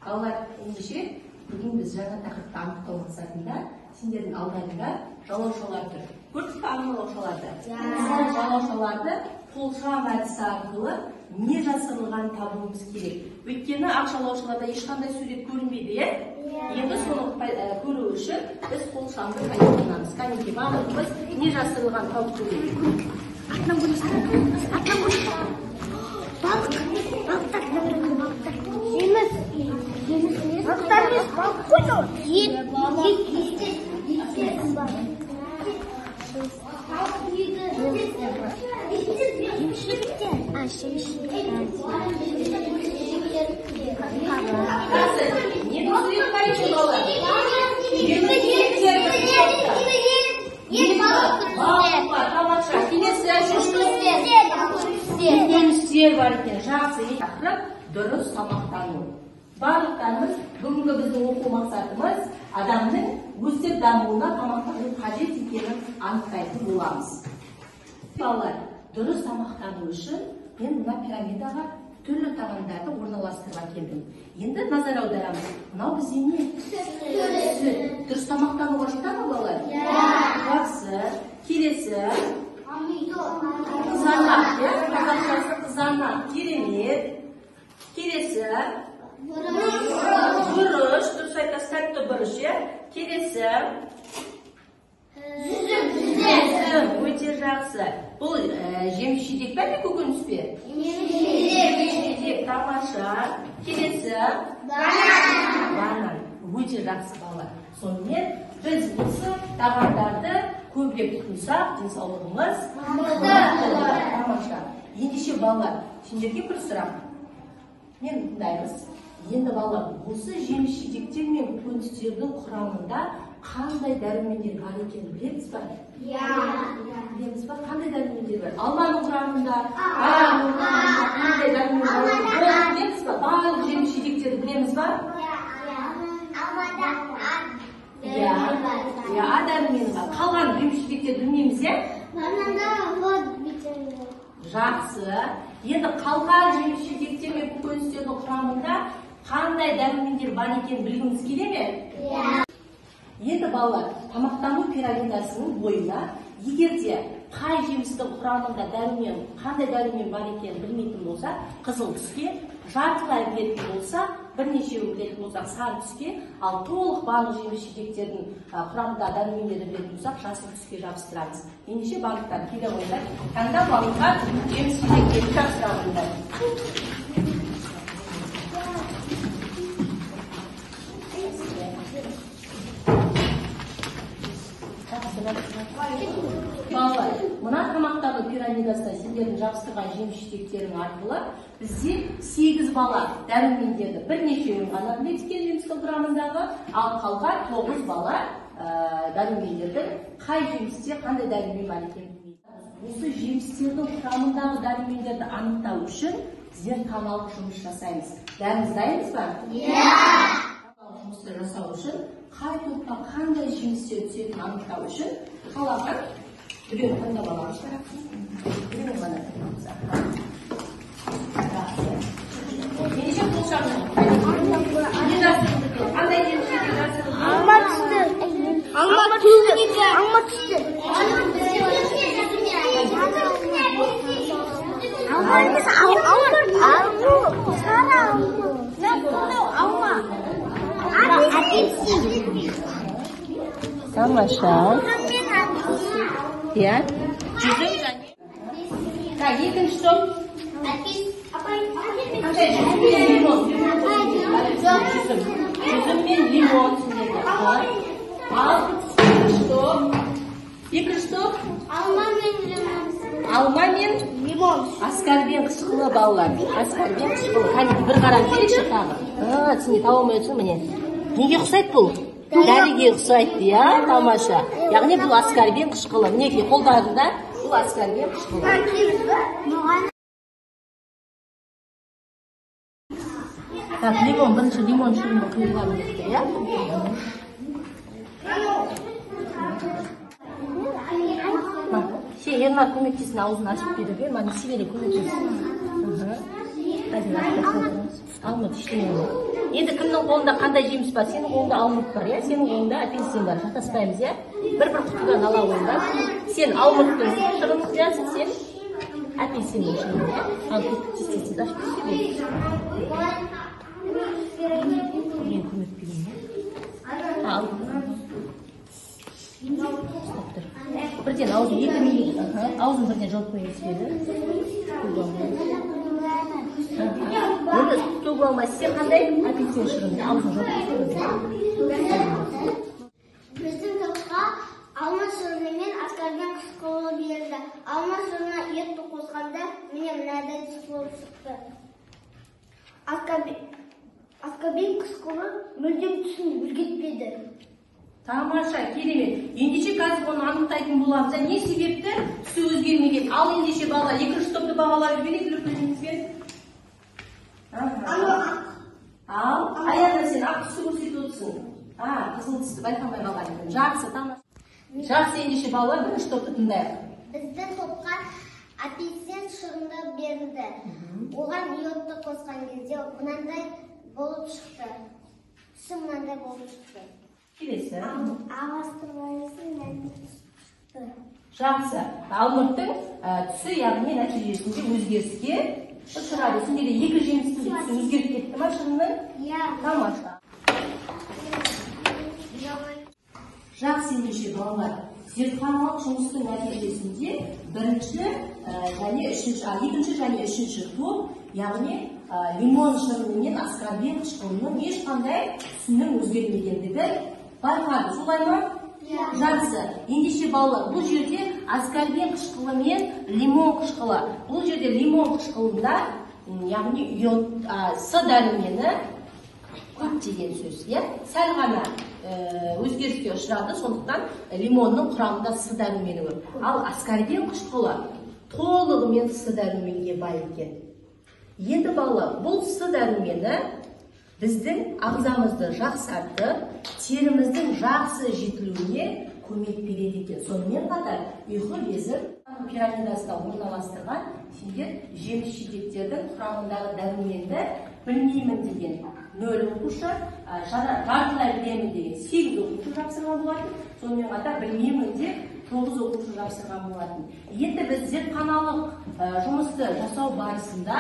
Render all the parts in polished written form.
Балалар, ендеше бүгін біз жаңа тақырыпты анықтау мақсатында сендердің алдарыңда жалаушалар тұр. Көрдік пе жалаушаларды? Сол жалаушаларды қолшам әдісі арқылы не жасырылғанын табуымыз керек. Өйткені ақ жалаушаларда ешқандай сурет көрінбейді, иә? Енді соны көру үшін біз қолшамды пайдаланамыз. Кәнекей, барлығымыз не жасырылғанын тауып көрейік. Атынан көресің. Атынан көресің. Балық. Балықтар. Балықтар. Жеміс. Жеміс. Балықтар емес, балық қой ол. Ет. Ет. Ет. Жеміс-жидектер. А, жеміс-жидектер. Ненің суреті бар екен, балалар? Балық бар, тамаша. Келесі көкөністер бар екен. Жақсы. Тақырып дұрыс тамақтану. Барлықтарымыз бүгінгі біздің оқу мақсатымыз адамның өсіп дамуына тамақтану қажет екенін анықтайтын боламыз. Балалар, дұрыс тамақтану үшін мен мына пирамидаға түрлі тағамдарды орналастырып әкелдім. Енді назар аударамыз. Мынау бізде не? Сүт. Дұрыс тамақтануға жата ма, балалар? Жақсы. Келесі. Қызанақ, иә? Қазақшасы қызанақ. Керемет. Келесі. Бұрыш. Дұрыс айтасыз, тәтті бұрыш, иә? Келесі. Жүзім. Өте жақсы. Бұл жеміс жидек пе, әлде көкөніс пе? Жидек, тамаша. Келесі. Банан. Өте жақсы, балалар. Сонымен біз осы тағамдарды көбірек тұтынсақ, денсаулығымыз мықты болады. Тамаша. Ендеше, балалар, сендерге бір сұрақ. Мен тыңдаймыз. Енді, балалар, осы жеміс жидектер мен көкөністердің құрамында қандай дәрумендер бар екенін білеміз ба? Иә. Білеміз ба? Қандай дәрумендер бар? Алманың құрамында, араның құрамында қандай дәрумен бар екенін білеміз ба? Барлық жеміс жидектерді білеміз ба? Алмада Иә. Иә, А дәрумені бар. Қалған жеміс жидектерді білмейміз, иә? Бананда вот витамин. Жақсы. Енді қалған жеміс жидектер мен көкөністердің құрамында қандай дәрумендер бар екенін білгіміз келе ме? Иә. Енді, балалар, тамақтану пирамидасының бойына егер де қай жемістің құрамында дәрумен, қандай дәрумен бар екенін білмейтін болса, қызыл түске, жартылай білетін болса, бірнешеуін білетін болсақ, сары түске, ал толық барлық жеміс жидектердің құрамында дәрумендерді білетін болсақ, жасыл түске жабыстырамыз. Ендеше, барлықтары келе қойыңдар. Таңдап алынған жеміс жидектерді жабыстыра қойыңдар. Балалар, мына тамақтану пирамидасына сендердің жабыстырған жеміс жидектерің арқылы бізде 8 бала дәрумендерді бірнешеуін ғана біледі екен жемістің құрамындағы, ал қалған 9 бала дәрумендердің қай жемісте қандай дәрумен бар екенін білмейді. Осы жемістердің құрамындағы дәрумендерді анықтау үшін біздер таналық жұмыс жасаймыз. Бәріміз дайынбыз ба? Иә. Таналық жұмысты жасау үшін қай топқа қандай жемістер түсетінін анықтау үшін қалаған біреуін таңдап аламыз. Біреуін ғана таңдаймыз. Жақсы. Ендеше қолшамның не жасырылды екен? Қандай жеміс жидек жасырылды? Алма түсті. Алма түсті. Алма түсті. Алма емес, алма. Алма. Сары алма. Алма. Апельсин. Тамаша. Иә. Жүзім және. Так, екінші топ. Қандай? Жүзім мен лимон. Жүзім. Жүзім мен лимон сендерде. Ал екінші топ. Екінші топ. Алма мен лимон. Алма мен лимон. Аскорбин қышқылы, балалар. Аскорбин қышқылы. Кәнекей, бір қарап келейікші тағы. Сен таба алмай отырсың, міне. Неге ұқсайды бұл? Дәріге ұқсайды, иә, тамаша. Яғни бұл аскорбин қышқылы. Мінекей, қолдарында бұл аскорбин қышқылы. Так, лимон, бірінші лимон шырынын құйылған мінекей, иә? Сен, Ернар, көмектесін, аузын ашып беруге. Мына несібелі көмектес. Әзір ашып тастадыңыз. Алмұрт ештеңе болмайды. Енді кімнің қолында қандай жеміс бар? Сенің қолыңда алмұрт бар, иә? Сенің қолыңда апельсин бар. Шатаспаймыз, иә? Бір-бір құтыдан ала қойыңдар. Сен алмұрттың шырынын құясың, сен апельсиннің шырынын, иә? Ал тез тез тез ашып берсе. Мен көмек берейін, иә? Ал. Ұстап тұр. Бірден аузын екі минут, аузын бірден жауып қойыңыз деді. Енді төгіп алмайсыз. Сен қандай апельсин шырыны? Аузын жауып қойыңыз. Біздің топқа алма шырыны мен аскорбин қышқылы берілді. Алма шырынына етті қосқанда міне мынадай түс болып шықты. Аскорбин қышқылы мүлдем түсін өзгертпеді. Тамаша, керемет. Ендеше қазір оны анықтайтын боламыз. Не себепті түсі өзгермеген? Ал ендеше балалар, екінші топты бағалап жіберейік үлгілеріңізбен. Ал, Аяна, сен ақ түсті көрсетіп отырсың. Қызыл түсті байқамай қалған едім. Жақсы, тамаша. Жақсы, ендеше балалар, бірінші топты тыңдайық. Біздің топқа апельсин шырыны берілді. Оған йодты қосқан кезде мынандай болып шықты. Түсі мынандай болып шықты. Келесі. Жақсы. Алмұрттың түсі, яғни нәтижесінде өзгеріске ұшырады. Сонда де екі жемістің түсі өзгеріп кетті ма шырынның? Иә. Тамаша. Жақсы, ендеше балалар, зертханалық жұмыстың нәтижесінде бірінші және үшінші, екінші және үшінші топ, яғни лимон шырыны мен аскорбин қышқылының ешқандай түсінің өзгермегендігі байқады. Солай ма? Жақсы. Ендеше балалар, бұл жерде аскорбин қышқылы мен лимон қышқылы. Бұл жерде лимон қышқылында, яғни йод, С дәрумені көп деген сөз, иә? Сәл ғана өзгеріске ұшырады, сондықтан лимонның құрамында С дәрумені көп. Ал аскорбин қышқылы толығымен С дәруменге бай екен. Енді балалар, бұл С дәрумені біздің ағзамызды жақсартып, теріміздің жақсы жетілуіне көмек береді екен. Сонымен қатар ұйқы безі пирамидасына орналастырған сендер жеміс жидектердің құрамындағы дәруменді білмеймін деген 0 оқушы, жартылай білемін деген 8 оқушы жапсырған болатын. Сонымен қатар білмеймін деп 9 оқушы жапсырған болатын. Енді біз зертханалық жұмысты жасау барысында,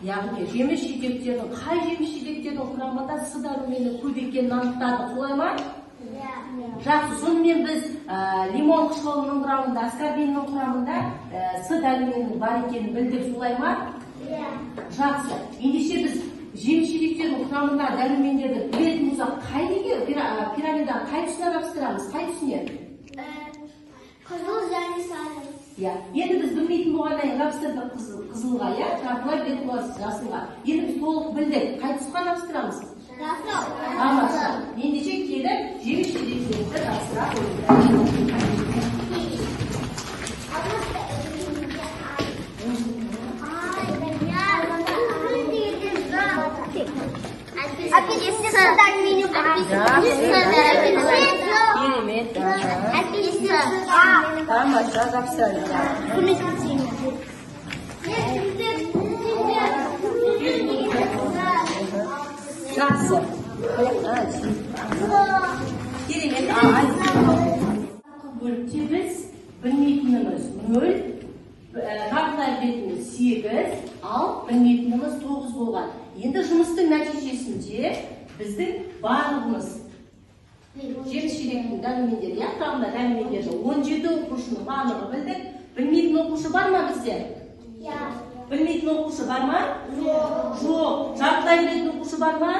яғни жеміс жидектердің, қай жеміс жидектердің құрамында С дәрумені көп екенін анықтадық, солай ма? Жақсы. Сонымен біз лимон қышқылының құрамында, аскорбиннің құрамында С дәруменінің бар екенін білдік, солай ма? Жақсы. Ендеше біз жеміс жидектердің құрамында дәрумендерді білетін болсақ, қай пирамиданың қай тұсына жапсырамыз? Қай түсіне? Қызыл және сары. Иә. Енді біз білмейтін болғаннан кейін жапсырдық қызылға, иә? Жартылай білетін боласыз жасылға. Енді біз толық білдік. Қай тұсқа жапсырамыз? Жасыл. Тамаша. Ендеше келіп жеміс жидектерді жапсыра қойыңдар. Керемет. Тамаша, жақсы. Жақсы. Керемет. Бөлікте біз білмейтініміз 0, жартылай білетініміз 8, ал білмейтініміз 9 болған. Енді жұмыстың нәтижесінде біздің барлығымыз жеміс жидектің дәрумендері, иә, құрамында дәрумендері 17 оқушының барлығы білдік. Білмейтін оқушы бар ма бізде? Иә. Білмейтін оқушы бар ма? Жоқ. Жартылай білетін оқушы бар ма?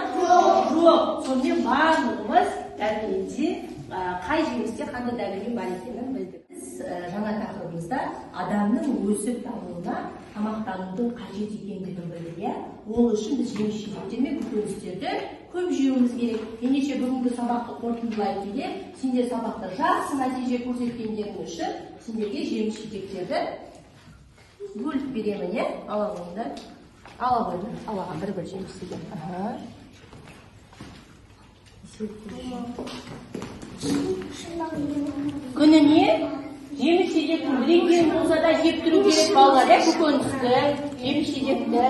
Жоқ. Сонымен барлығымыз дәруменде қай жемісте қандай дәрумен бар екенін білдік. Біз жаңа тақырыбымызда адамның өсіп дамуына тамақтанудың қажет екендігін білдік, иә? Ол үшін біз жеміс жидектер мен көкөністерді көп жеуіміз керек. Ендеше бүгінгі сабақты қорытындылай келе, сендер сабақта жақсы нәтиже көрсеткендерің үшін сендерге жеміс жидектерді бөліп беремін, иә? Ала қойыңдар. Ала қойыңдар. Алаған бір-бір жеміс деген. Күніне жеміс жидектің бір екеуін болса да жеп тұру керек балалар, иә? Көкөністі, жеміс жидекті.